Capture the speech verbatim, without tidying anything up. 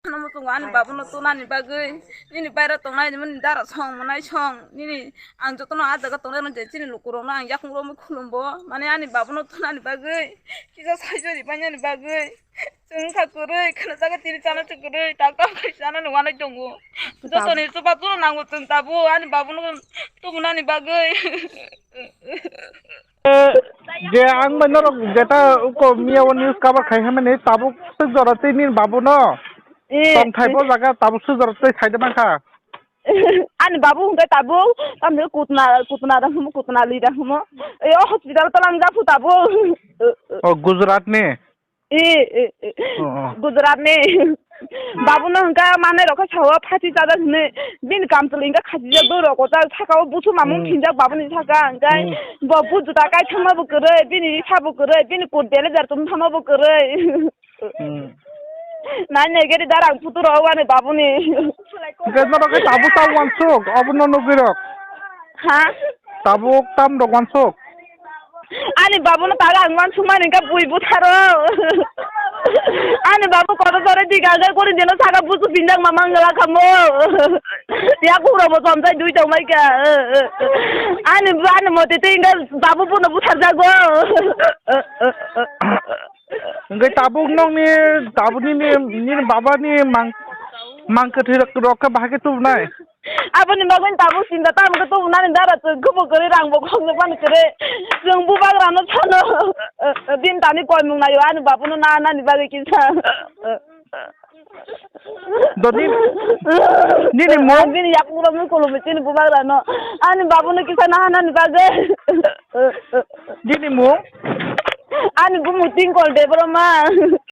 Ano muchungo ani babuno tunani bagwi, nini baira tongnai, nini dara song, manai song, nini ang jotono ah jaga tongnai rok je chini lukurokno ang yakung romwi khulumbo, mane ani babuno tunani bagwi, kisa saijori painani bagwi, chwng wngkha kwrwi, khwna jaga tini chana se kwrwi, tak tak bai chanani wanai tongo. Jotoni chubachu nango chwng tabuk, ani babuno tumunani bagwi. Eh, je ang bai norok jeta uko miya o news cover khai hamani tabuk swk jora twi nini babuno Eh, tong thai bo jaga tabuk swk jora twi thai de mankha. Ani babu hwnkhe tabuk tamni kutna kutna da humo kutna li da humo. Eh, o hospital to lang jaku tabuk. O Gujarat ni. Eh, eh, eh. Oh, oh. Gujarat ni. Babu no hwnkhe manai rok khe sao phachi chajak hinwi bini kamchwlwi hwnkhe khachijak do rok kochal saka o busu mamung Hmm. thinjak babu ni saka hwnkhe Hmm. bo bu juta kai thangma bo kwrwi bini sa bo kwrwi bini kut bele jar tum thangma bo kwrwi. Hmm. Nai nai gari darang putu rok ani babu ni. Hwnkhe norok khe tabuk tam wansuk obo no nugwi rok. Ha? Tabuk tam rok wansuk. Ani babuno taga ang wansukmani hwnkhe bui butharo. Ani babu kotor sore diga hwnkhe kori dino saka busu pinjak ma mangala kamo. Yakukrokbo chomjai dui tongmaikha. Ani ani motitwi hwnkhe babu bono butharjago. Hwnkhe tabuk nokni tabuk nini nini babani mang mang kwthwi rok khe bahai khe tubunai. Aboni bagwi tabuk chinta tamo khe tubunani dara chwng khe bo kwrwi rang bo khoknwi mani kwrwi. Chwng bubagrano sano bini tani koimung naio ani babuno na nani bagwi kisa. Do ni nini mung? Bini yakung rok nung kolom chini bubagrano ani babuno kisa na nani bagwi. Nini mung? Ani bumung Tingkol Debbarma.